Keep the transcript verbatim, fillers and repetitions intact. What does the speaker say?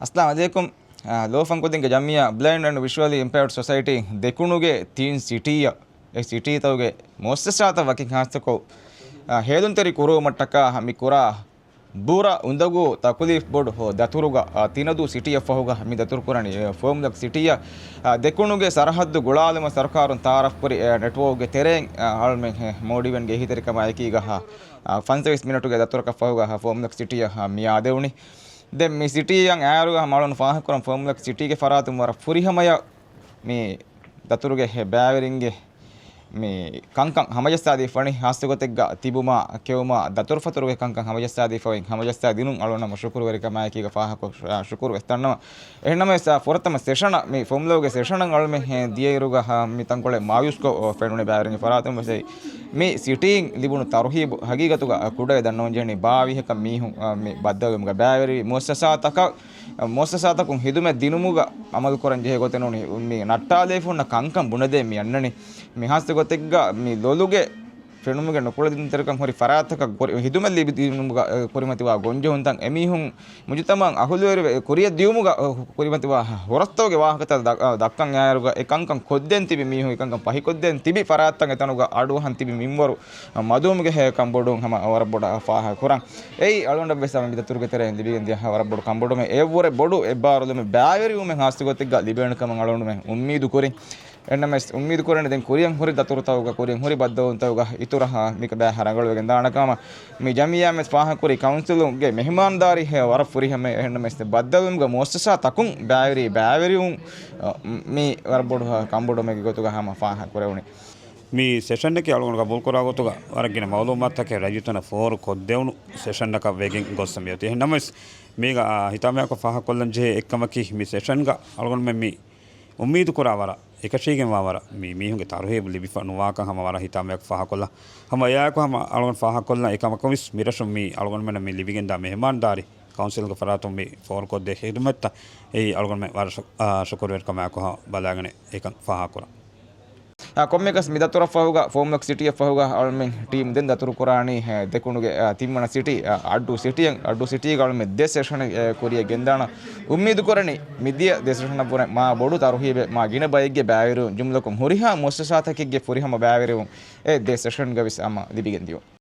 އައްސަލާމު ޢަލައިކުމް. އާ، ލޯފަން ކުދިންގެ ޖަމިއްޔާ ބްލައިންޑް އެންޑް ވިޝުއަލީ އިމްޕެއިރްޑް ސޮސައިޓީ ދެކުނުގެ ތިން ސިޓީއަށް، އެ ސިޓީތަކުގެ މުއައްސަސާތައް ވަކިން ހާއްސަކޮށް، އާ، ހޭލުންތެރި ކުރުވުމަށްޓަކާ މި ކުރާ ބުރަ އުނދަގޫ ތަކުލީފް ބޮޑު ދަތުރުގަ، އާ، ތިނަދޫ ސިޓީއަށްފަހުގަ މި ދަތުރުކުރަނީ. އެ، ފޯމްލޮކް ސިޓީއަށް، އާ، ދެކުނުގެ ސަރަހައްދު ގުޅާލުމަށް ސަރުކާރުން ތައާރަފްކުރި، އެ، ނެޓްވޯކްގެ ތެރެއިން، އާ، އަޅުމެން މޯޑިވެންގެ އެހީތެރިކަމާ އެކީގަ، އާ، ފަންސަވީސް މިނެޓުގެ ދަތުރަކަށްފަހުގަ ފޯމްލޮކް ސިޓީއަށް މި އާދެވުނީ. ދެން މި ސިޓީއަށް އައިއިރުގަ ހަމަ އަޅުން ފާހަގަކުރަން ފޯމްލޮކް ސިޓީގެ ފަރާތުން ވަރަށް ފުރިހަމަޔަށް މި ދަތުރުގެ ބައިވެރިންގެ މި ކަންކަން ހަމަޖައްސާދީފަނި، ހާއްސަގޮތެއްގަ ތިބުމާ، ކެއުމާ، ދަތުރުފަތުރުގެ ކަންކަން ހަމަޖައްސާދީފައި، ހަމަޖައްސާ ދިނުން އަޅުން ހަމަ ޝުކުރުވެރިކަމާއެކީގަ ފާހަގަކޮށް، ޝު-، ޝުކުރު ވެސް ދަންނަވަން. އެހެންނަމަވެސް، އާ، ފުރަތަމަ ސެޝަނަށް މި ފޯމްލޮކްގެ ސެޝަނަށް އަޅުމެން ދިޔައިރުގަ، އާ، މި ތަންކޮޅެއް މާޔޫސްކޮށް ފެނުނީ ބައިވެރިންގެ ފަރާތުން ވެސް. މި ސިޓީން ލިބުނު ތަރުހީބު ހަގީގަތުގަ ކުޑަވެ ދަންނަވަންޖެހެނީ ބާވީހަކަށް މީހުން، އާ، މި ބައްދަލުވުމުގަ ބައިވެރިވި މުއައްސަސާތަކަށް، އާ، މުއައްސަސާތަކުން ހިދުމަތް ދިނުމުގަ އަމަލުކުރަން ޖެހޭ ގޮތެއް ނޫނީ. މި ނައްޓާލައިފުންނަ ކަންކަން ބުނެދޭ މި އަންނަނީ. މި ހާއްސަ ގޮތެއްގަ މި ލޮލުގެ ފެނުމުގެ ނުކުޅެދުންތެރިކަން ހުރި ފަރާތަކަށް ކުރި-، ހިދުމަތް ލިބިދިނުމުގަ، އެ، ކުރިމަތިވާ ގޮންޖެހުންތައް އެމީހުން މުޖުތަމައަށް އަހުލުވެރިވެ ކުރިއަށް ދިޔުމުގަ، އަ، ކުރިމަތިވާ ހުރަސްތަކުގެ ވާހަކަތައް ދަ-، އަ، ދައްކަން އައިއިރުގަ އެ ކަންކަން ކޮށްދޭން ތިބި މީހުން، އެ ކަންކަން ފަހިކޮށްދޭން ތިބި ފަރާތްތައް އެތަނުގަ އަޑުއަހަން ތިބި މިންވަރު، އަ، މަދުވުމުގެ ހެޔޮކަން ބޮޑުވުން ހަމަ ވަރަށް ބޮޑަށް ފާހަގަ ކުރަން. އެއީ އަޅުގަނޑަށް ވެސް ހަމަ މި ދަތުރުގެ ތެރެއިން ލިބިގެން ދިޔަ ވަރަށް ބޮޑު ކަންބޮޑުމެއް. އެއަށްވުރެ ބޮޑު އެއްބާރުލުމެއް ބައިވެރިވުމެއް ހާއްސަ ގޮތެއްގަ ލިބޭނެ ކަމަށް އަޅުގަނޑުމެން އުއްމީދު ކުރިން. އެހެންނަމަވެސް އުއްމީދު ކުރަނީ ދެން ކުރިއަށް ހުރި ދަތުރުތަކުގަ، ކުރިއަށް ހުރި ބައްދަލުވުންތަކުގަ އިތުރަށް މިކަ ބައި ރަނގަޅުވެގެން ދާނެ ކަމަށް. މި ޖަމިއްޔާ ވެސް ފާހަގަކުރީ ކައުންސިލުގެ މެހެމާންދާރީ ވަރަށް ފުރިހަމަ. އެހެންނަމަވެސް ބައްދަލުވުމުގަ މުއައްސަސާތަކުން ބައިވެރި، ބައިވެރިވުން، އަ، މި ވަރަށް ބޮޑު ކަންބޮޑުމެއްގެ ގޮތުގަ ހަމަ ފާހަގަކުރެވުނީ. މި ސެޝަންއަކީ އަޅުގަނޑު ގަބޫލުކުރާ ގޮތުގަ ވަރަށް ގިނަ މައުލޫމާތުތަކެއް ރައްޔިތުންނަށް ފޯރު ކޮށްދެވުނު ސެޝަންއަކަށް ވެގެން ގޮއްސަ މިއޮތީ. އެހެންނަމަވެސް މީގަ، އާ، ހިތާމަޔާކޮށް ފާހަގަކޮށްލަން ޖެހޭ އެއްކަމަކީ މި ސެޝަންގަ އަޅުގަނޑުމެން މި އުއްމީދު ކުރާ ވަރަށް އެކަށީގެންވާ ވަރަށް މި މީހުންގެ ތަރުހީބު ލިބިފަ ނުވާކަން ހަމަ ވަރަށް ހިތާމަޔާކޮށް ފާހަގަކޮށްލަން. ހަމަ އެއާއެކު ހަމަ އަޅުގަނޑު ފާހަގަކޮށްލަން އެކަމަކުވެސް މިރަށުން މި އަޅުގަނޑުމެންނަށް މި ލިބިގެންދާ މެހެމާންދާރީ ކައުންސިލްގެ ފަރާތުން މި ފޯރުކޮށްދޭ ޚިދުމަތްތައް އެއީ އަޅުގަނޑުމެން ވަރަށް ޝު-، އާ، ޝުކުރުވެރިކަމާއެކު ހަމަ ބަލާގެން އެކަން ފާހަގަކުރަން. އާ، ކޮންމެއަކަސް މި ދަތުރަށްފަހުގަ، ފޯމްލޮކް ސިޓީއަށްފަހުގަ އަޅުމެން ޓީމް ދެން ދަތުރުކުރާނީ، އެ، ދެކުނުގެ، އާ، ތިންވަނަ ސިޓީ، އާ، އައްޑޫ ސިޓީއަށް، އައްޑޫ ސިޓީގަ އަޅުމެން ދެ ސެޝަނެއް، އެ، ކުރިއަށް ގެންދާނަން. އުއްމީދު ކުރަނީ މިދިޔަ ދެ ސެޝަނަށްވުރެ މާ ބޮޑު ތަރުހީބެއް، މާ ގިނަ ބައެއްގެ ބައިވެރިވުން، ޖުމްލަކޮށް ހުރިހާ މުއައްސަސާތަކެއްގެ ފުރިހަމަ ބައިވެރިވުން އެ ދެ ސެޝަންގަ ވެސް ހަމަ ލިބިގެން ދިޔުން.